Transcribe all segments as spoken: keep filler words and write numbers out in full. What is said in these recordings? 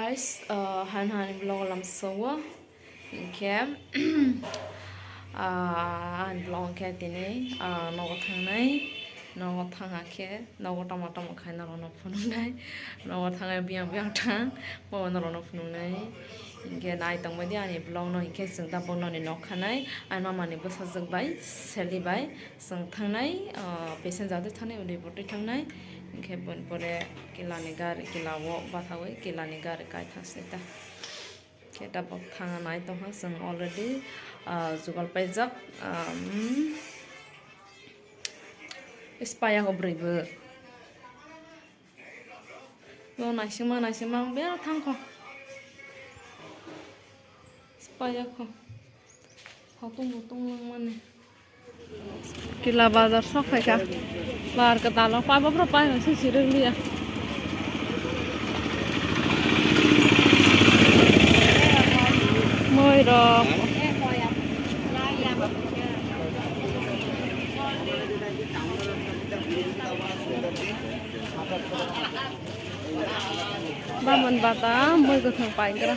Guys, uh, han hani vlog lamsao. Hinkhe, ah, ani vlog hinkhe tini, ah, nogo thangnai, nogo thangha khe, nogo tamo tamo khai norokno phunuknai, nogo thangnai biyang biyang thang, bo norokno phunuknai. Hinkhe nai tongbaidi ani vlog no, hinkhe chwng tabuk noni nok khanai, ani mama ni bwsajwk bai, seli bai, chwng thangnai, ah, passenger twi thangnai, udaipur twi thangnai. Hinkhe boni pore kila ni gari, kila o bathawi kila ni gari kai thang sita. Khe tabuk thangna nai tongkha chwng already, ah, jugal paijak, um, spaya ko bwrwi bo. Bo naisingma naisingma ang bera thangkho. Spaya kho. Khatung butung langmani. Kila bazar sok phaikha. Bar kwtal rok paibo phuru pai rok se sirwk liya. Moi rok. Bamon bata moi kwthwng paigra.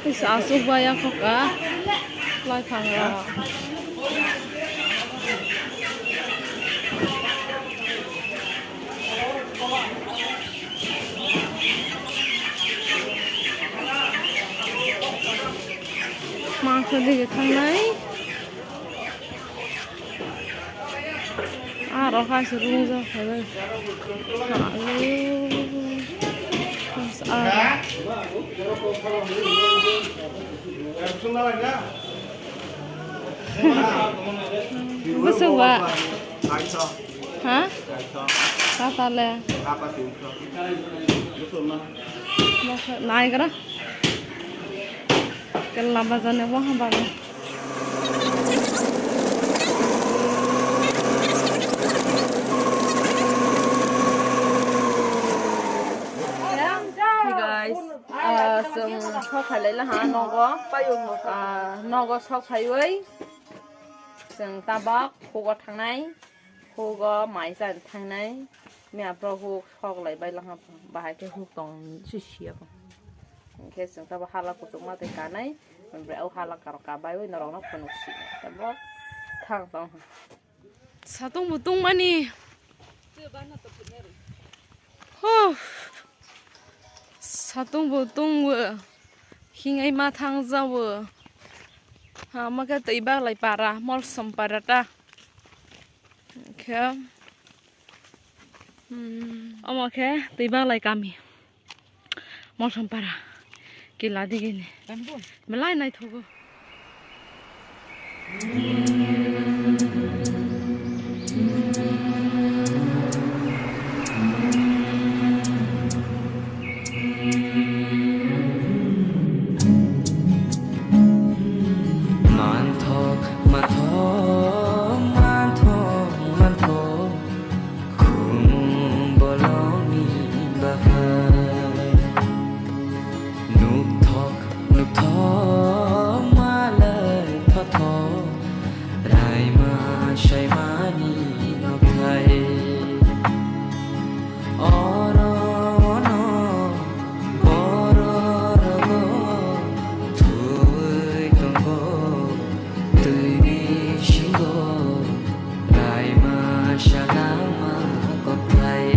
Tisa asuk baya khoka lai phang rok. Mangsa dige thangnai. Aro hai se rung jak hai bai. Alu. Aro. Bwswk ba? Ha? Katale. Naigra. Kela bazar ni bo ha bagan. Hey guys, ah, chwng sok phailai laha nogo. Ah, nogo sok phaiwi chwng tabuk hugo thangnai. Hugo mai chan thangnai, miya pro huk sok lai bai lang ha, bahai khe huk tong si siya ko. Hinkhe chwng tabo hala kuchukma tei kanai, omo hala karo kabai oi norok no phunuk si. Tabo thang tong. Satung butung mani. Huh. Satung butung wo. Hingai ma thang jawo. Ha, ma khe tei bak lai para, mol som para ta. Khe, hmm, omo khe twi bak lai kami. Mosam para. Kila digini. Belai naithogo. Manthok, manthok, manthok, manthok, khumung bolongni bahai. Nukthok, nukthok, malai thothok, raima saimani nokthai. Oro ono bororogo thwi tongo twi bisingo raima salama koklai.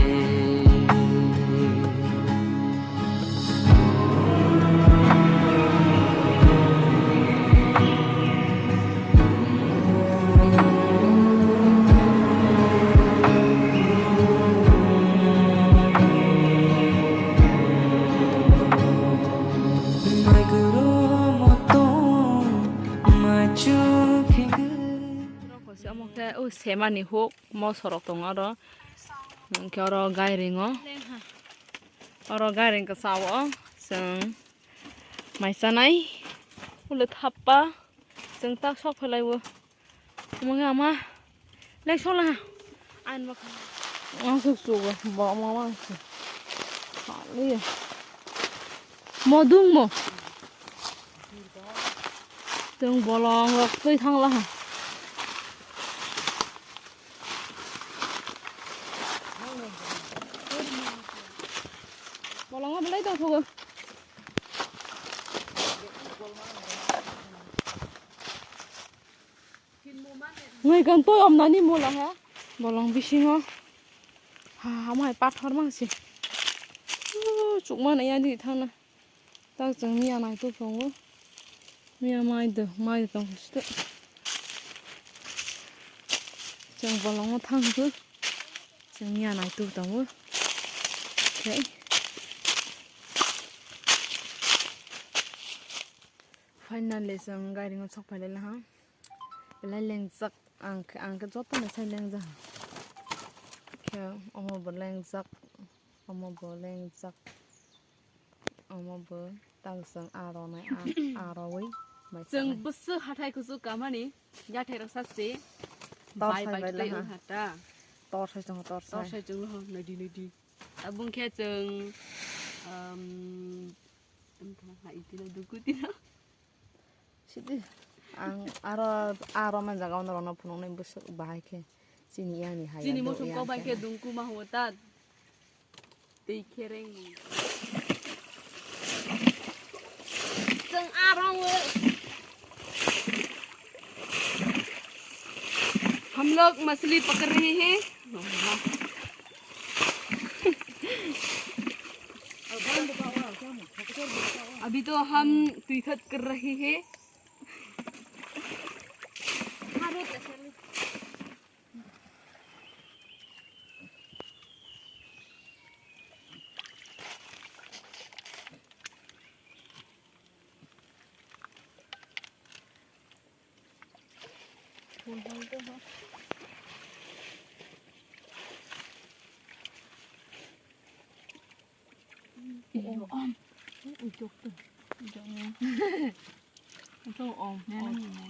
Omo khe o semani huk mosorok tongo oro. Hinkhe oro gairing o. Oro gairing kwchao chwng mai chanai. Ule thappa. Chwng tak sok phailai o. Omo khe ama. Lek sola. Ain bakha. Ang suk sugo. Bo ma ma se. Hallelujah. Mo dung mo. Chwng bolong rok twi thang laha. Bolongo belai tongthogo. Ngai kan toi om nani mola ha. Bolong bisingo. Ha, hamai pathor mangsi. Uh, chukmani yani thangna. Tak chwng miya naituk tongo. Miya mai do, mai do tong sito. Chwng bolongo thangkhe. Chwng miya naituk tongo. Okay. Finally, chwng gairingo sok phailai laha. Belai lengjak. Ang khe, ang khe joto ni sai lengjak. Khe omo bo lengjak. Omo bo lengjak. Omo bo tang chwng aro nai, a-, arowi mai chwng sanai. Bwswk hathai kuchuk kamani yathai rok sa se. Tor bai sai bai bai tei laha. Wng hata. Tor sai chwng tor sai. Tor sai chwng ho nadi nadi. Abung khe chwng, um, wng kha ha itino duku tino. Sidi, ang aro, aro man jaga ono rono phunuknai bwswk bahai khe chini yani hai. Chini ya, muchung ya kok bai khe khe na. Dungku ma huo ta tei khereng. Chwng aro. हम लोग मछली पकड़ रहे हैं। अभी तो हम तुइखत कर रहे हैं। Iyo, om. Ujok tu. Ujok ni. Ujok om. Nana ni mo.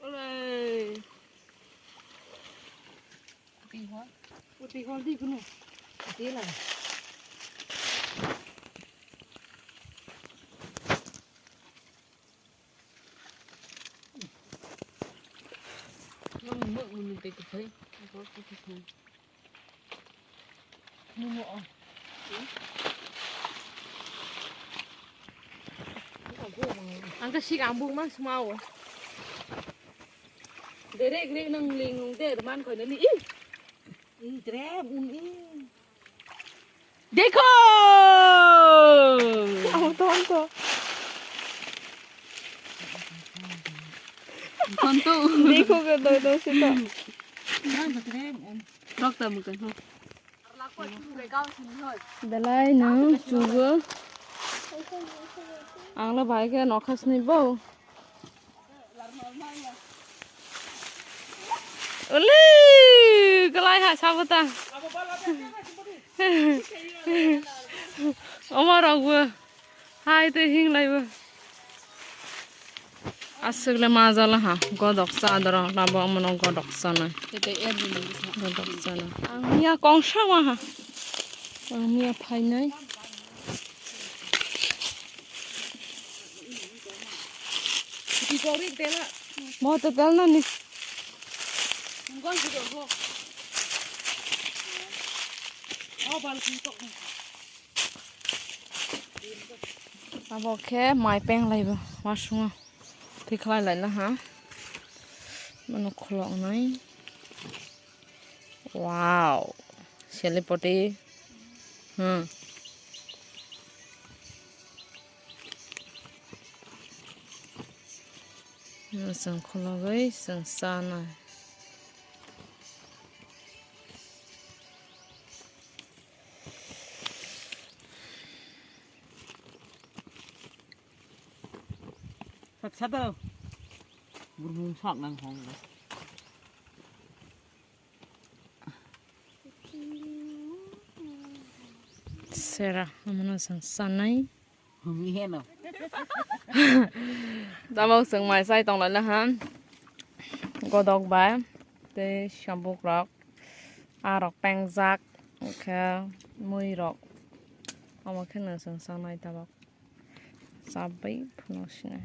Ole. Putih hol. Putih hol di gunung. Putih lah. Nang mak munu tei kuphai. Nungo o. Ang ka sik ang bung mang sma o. Derek rek nang ling nung der man khoi nani. Ih. Ih, jrem un ih. Dekho! Ang tonto. Tonto. Dekho ke to to sito. Rok ta mukan ho. Belai no chugo. Ang lo bai ke nokha sini bo. Uli, kelai ha sabota. Oma rok bo. Hai tei hing lai bo. Aswk le ma jala ha. Godok cha doro labo omono godok cha nai. Tei tei er bini bisa. Godok cha nai. Ang ya kongsa ma ha. Ang ya phai nai. Mo to tel na ni. Abo khe mai peng laibo wasungo. Tikhlai laina ha. Mano khulok nai. Wow. Selipoti. Hmm. Chwng khulogwi chwng chanai. Sak sa to. Burung sak nang hong. Sera, amano chwng chanai. Hwnwi heno. Tabok chwng mai chai tonglaina ha. Godok bai tei sabuk rok, ah rok pengjak, hwnkhe mui rok. Omo kheno chwng chanai tabok. Chabai phano sinai.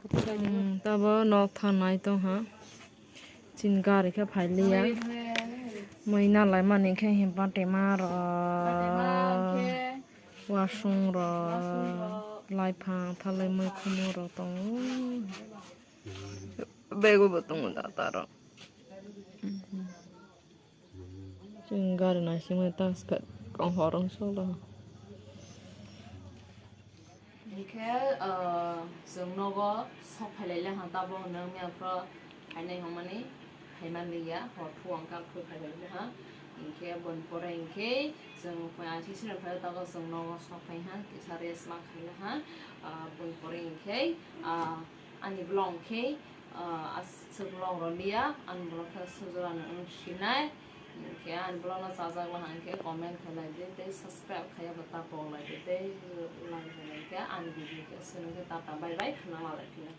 Hmm, tabo nok thangnai tongha. Chini gari khe phailiya. Mui nalai mani khe himba tema rok, wasung rok, washroom rok, laiphang thalai mui khumu rok tongo. Bego bo tongo da taro. Chwng gari naisingmani task khe kong horong solo. Hinkhe, ah, chwng nogo sok phailai le ha, tabuk nwng miyapro phainai hwnmani phaiman liya, hor thu ang kal khui phailai le ha. Hinkhe boni pore hinkhe chwng achi sini phai tabuk chwng nogo sok phai ha, kisa rest ma khai le ha. Ah, boni pore hinkhe, ah, ani vlog hinkhe, ah, aswk vlog rw liya, ani vlog khe aswk jora no wng sinai. Hinkhe ani vlog no chajak le ha hinkhe comment khailai di tei subscribe khaiya bo ta pok lai di tei like khailai khe ani video khe aswk no khe tata bye bye khna ma lai phino.